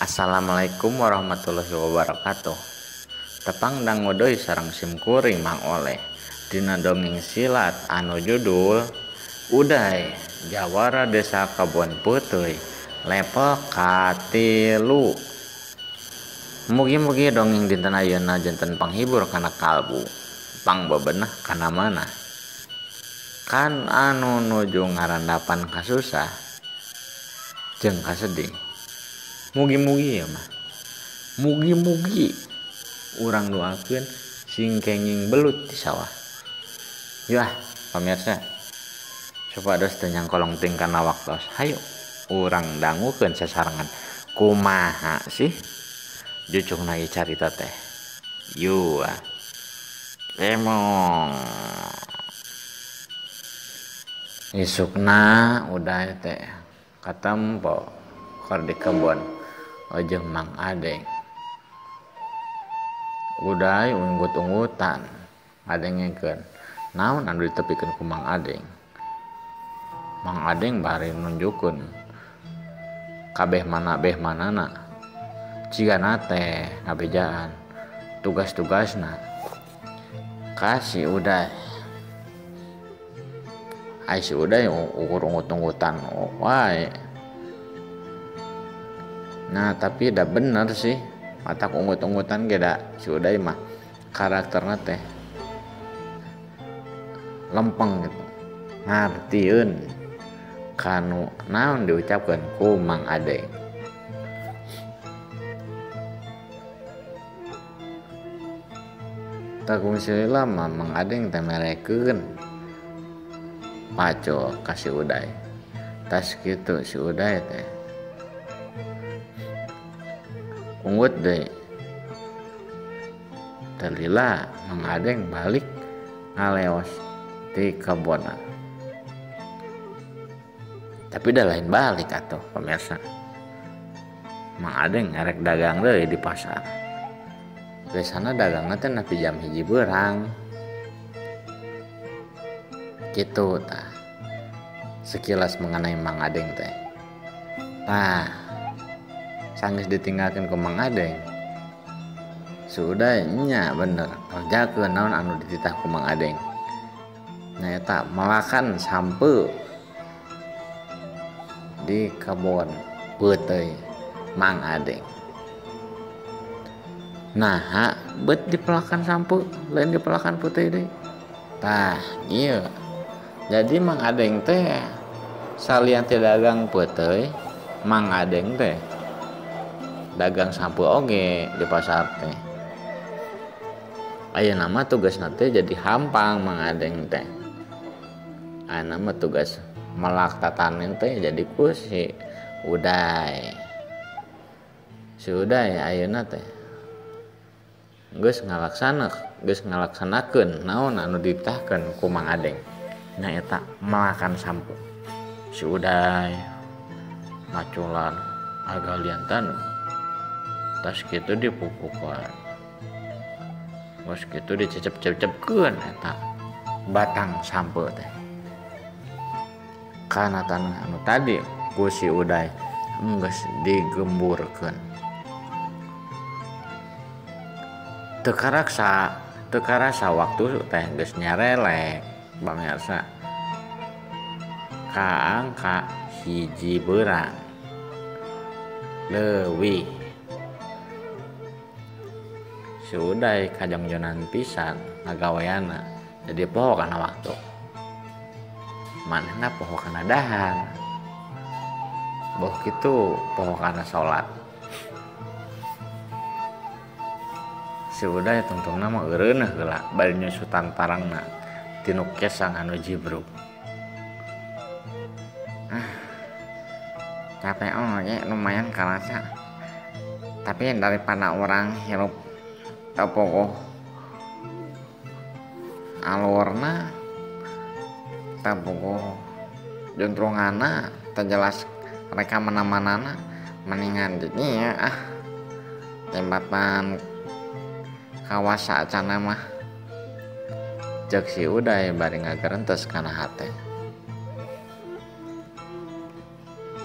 Assalamualaikum warahmatullahi wabarakatuh. Tepang dangu deui sareng simkuring Mang Oleh dina dongeng silat anu judul Uday Jawara Desa Kebon Peuteuy level katilu. Mugi-mugi dongeng dinten ayeuna janten panghibur kana kalbu, pangbebenah kana manah. Kan anu nuju ngarandapan kasusah jeung kasedih. Mugi-mugi ya mah. Mugi-mugi urang doakeun sing kenging belut di sawah. Yah, pamirsa. Supados teu nyangkolong ting kana waktos. Hayu urang dangukeun sasarengan. Kumaha sih jucungna ieu carita teh? Yeuh. Emong. Isukna udah teh katempo keur di kebon jeung Mang Adeng. Uday unggut-unggutan ngadengekeun naon anu ditepikeun ku Mang Adeng. Mang Adeng bari nunjukeun kabeh mana beh manana. Cigana teh ngabejaan tugas-tugasna ka si Uday. Ai si Uday ukur unggut-unggutan wae. Nah, tapi dah bener sih matak unggut-unggutan ge da si Uday mah karakterna teh lempeng gitu, ngartieun kanu naon diucapkeun ku Mang Adeng. Takungsi lila mah Mang Adeng teh merekeun pacul ka si Uday. Tas kitu si Uday teh unggut deui. Teu lila Mang Adeng balik ngaleos di kebonna. Tapi dah lain balik atuh pemirsa. Mang Adeng ngerek dagang deui di pasar. Biasana dagangna teh nepi jam 1 beurang. Kitu tah. Sekilas mengenai Mang Adeng teh. Tah, sanggeus ditinggalkeun ku Mang Adeng. Sudah nya bener kerjakeun naon anu dititah ku Mang Adeng. Nyaeta melakan sampeu di kebon peuteuy Mang Adeng. Naha bet dipelakan sampeu lain dipelakan peuteuy deui. Tah, ieu. Jadi Mang Adeng teh salian teh dagang peuteuy, Mang Adeng teh dagang sampeu oge di pasar teh. Ayeuna mah tugasna teh jadi hampang Mang Adeng teh. Ayeuna mah tugas melak tatanen teh jadi ku si Uday. Si Uday ayeuna teh geus ngalaksanakeun naon anu dititahkeun ku Mang Adeng. Nyaeta melakan sampeu. Si Uday maculan agalian taneuh. Tas kitu dipupukan. Geus kitu dicecep-cecepkeun eta batang sampeu teh. Kana taneuh anu tadi ku si Uday geus digemburkeun. Teu karasa waktu teh geus nyarelek pamirsa. Ka angka 1 beurang leuwih. Si Uday kajongjonan pisan ngagaweana jadi poho kana waktu. Manehna poho kana dahar. Boh kitu poho kana salat. Si Uday tungtungna mah eureuneuh heula bari nyusutan tarangna tinu kesang anu jibruk. Ah, capek oge lumayan karasa. Tapi daripada orang hirup teu pogoh alurna, teu pogoh juntrunganna, teu jelas reka mana-manana, mendingan di dieu ah. Tembatan kawasa acana mah. Ceuk si Uday bari ngagerentes kana hate.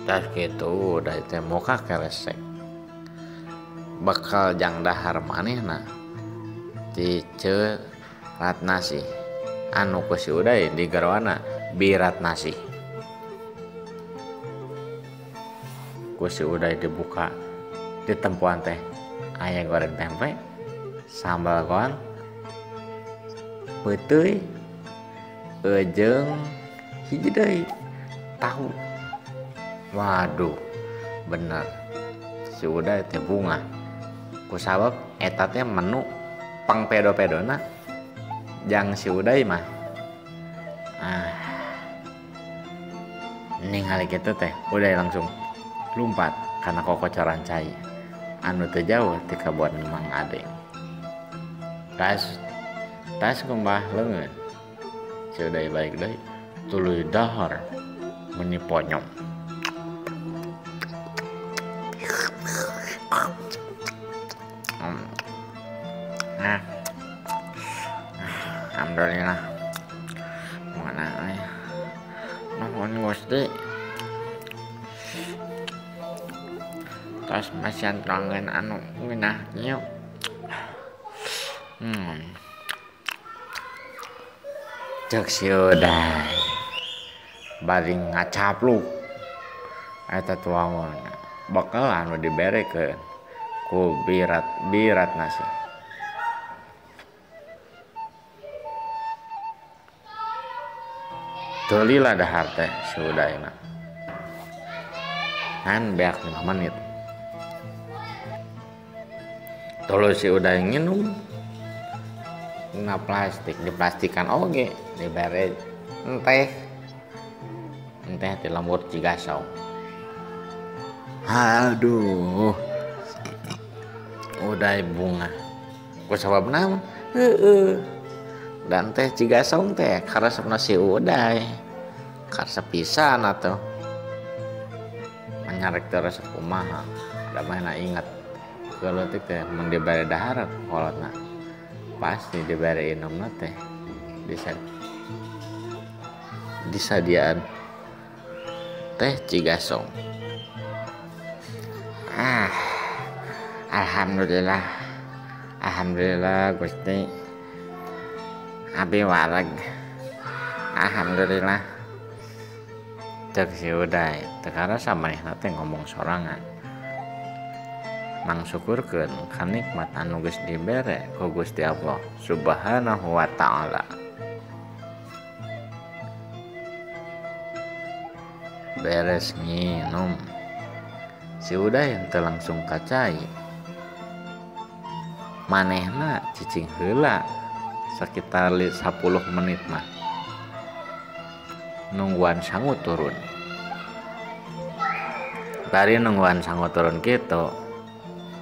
Tas kitu Uday teh muka keresek. Bekal jang dahar manehna ti Ceu Ratnasih anu ku si Uday digarwana Bi Ratnasih. Ku si Uday dibuka di tempuan teh aya goreng tempe, sambal goang, peuteuy, jeung hiji deui tahu. Waduh, bener si Uday teh bungah kusabab eta teh menu pangpedo-pedona jang si Uday mah. Ningali kitu teh Uday langsung lumpat kana kokocoran cai anu teu jauh ti kebon Mang Adeng. Tas kumbah leungeun si Uday balik deui tuluy dahar meuni ponyong. Nah, alhamdulillah mana nuhun Gusti tos masihan tuangan anu ngeunah kieu. Cek si Uday bari ngacapluk eta tuangan bekal anu diberekeun ku Bi Ratnasih. Teu lila dahar teh si Uday mah. Ngan beak 5 menit. Tuluy si Uday nginum na plastik, diplastikan oge dibere enteh ti lembur Cigasong. Aduh, Uday bunga ku sabab naon? Heueuh. Dan teh Cigasong teh karesepna si Uday karesep pisan atuh. Manyarek teh resep kumaha da manehna inget leutik teh mun dibere dahar kolotna pasti dibere inumna teh disadiaan teh Cigasong. Alhamdulillah, alhamdulillah Gusti abi wareg, alhamdulillah. Cek si Uday teu karasa manehna teh ngomong sorangan mangsyukurkeun ka nikmat anu geus dibere ku Gusti Allah Subhanahu wa ta'ala. Beres nginum si Uday teu langsung ka cai, manehna cicing heula sekitar 10 menit mah nungguan sangu turun. Bari nungguan sangu turun kitu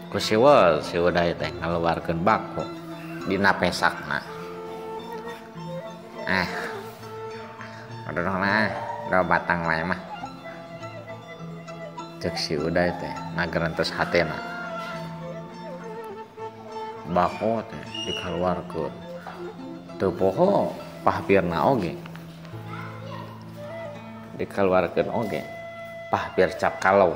ku siwel si Uday teh ngaluarkeun bako dina pesakna. Aduh lah, dua batang wae mah. Cek si Uday teh ngagerentes hatena. Bako teh dikaluarkeun. Teu poho pahpirna oge. Dikaluarkeun oge pahpir cap kalong.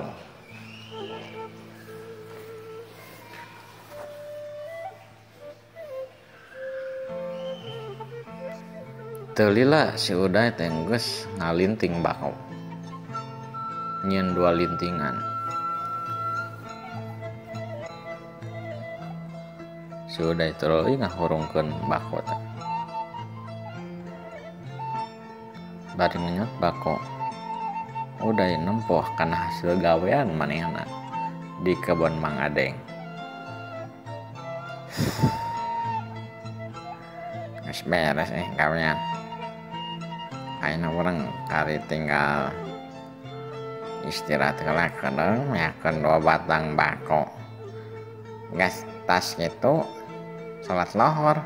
Teu lila si Uday teh geus ngalinting bako. Nyieun 2 lintingan. Si Uday tuluy ngahurungkeun bako teh. Bari ngenyot bako, Uday nempoh kana hasil gawean manehna di kebon Mang Adeng. Geus beres gawean. Ayeuna urang kari tinggal istirahat heula keun meakeun 2 batang bako. Gas tas kitu salat lohor,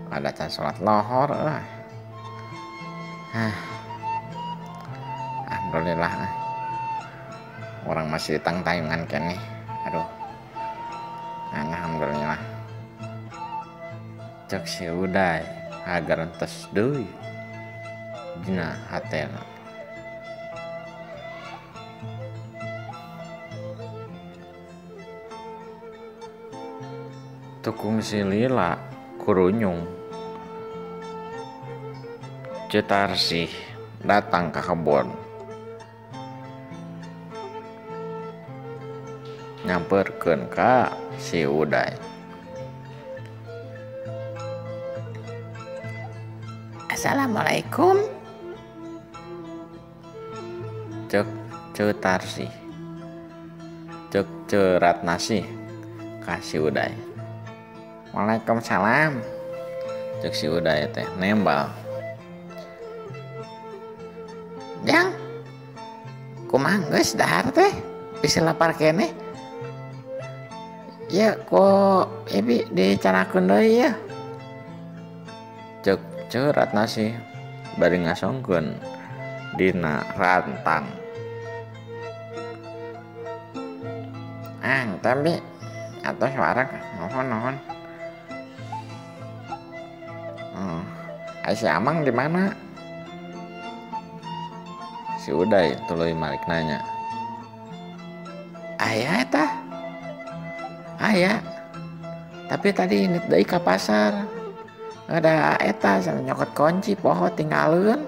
ada can salat lohor euy. Alhamdulillah orang masih tangtayungan keneh. Aduh, alhamdulillah. Cek si Uday agar entes deui dina hatena. Tukung si lila kurunyung. Ceu Tarsih datang ka kebon. Nyamperkeun ka si Uday. Assalamualaikum. Cek Ceu Tarsih. Cek Ceu Ratnasih ka si Uday. Waalaikumsalam. Cek si Uday teh nembal. Jang, kumaha geus dahar teh? Bisa lapar keneh. Ya ku ibi dicanakeun deui ya. Cek Ceu Ratnasih bari ngasongkeun dina rantang. Ah, tapi atau suara nuhun nuhun. Si Amang di mana? Si Uday tuluy malik nanya. Aya eta. Aya. Tapi tadi init deui ka pasar. Ada eta sana nyokot kunci poho tinggalin.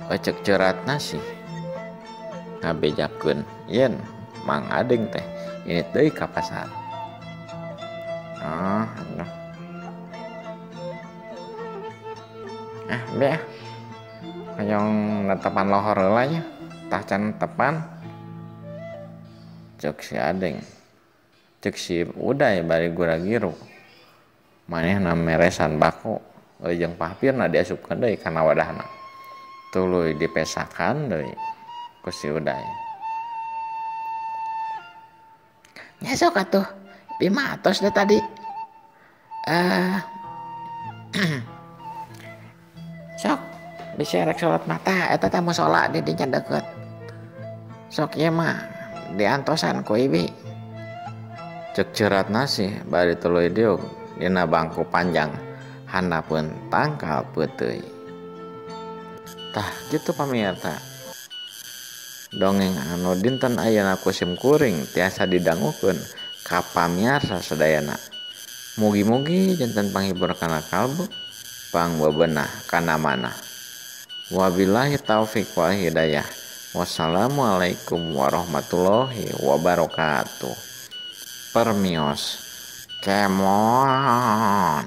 Cek Ceu Ratnasih ngabejakeun yen Mang Adeng teh init deui ka pasar. Ah, aduh. Ah, be ah. Hoyong netepan lohor heula nya. Tah can tepan. Cek si Adeng. Cek si Uday bari gura-giru. Manehna meresan bako jeung papirna diasupkeun deui kana wadahna. Tuluy dipesakan deui ku si Uday. Nya sok atuh. Bima atos deh tadi. Sok bisa rek salat mata eta teh musala di dinya deket. Sok ieu mah diantosan ku ibi. Cek Ceu Ratnasih bari tuluy diuk dina bangku panjang handapeun tangkal peuteuy. Tah kitu pamirsa. Dongeng anu dinten ayeuna ku sim kuring tiasa didangukeun ka pamirsa sadayana. Mugi-mugi janten panghibur kana kalbu, pangbebenah kana manah. Wabillahi taufik wal hidayah. Wassalamualaikum warahmatullahi wabarakatuh. Permios. Kemon.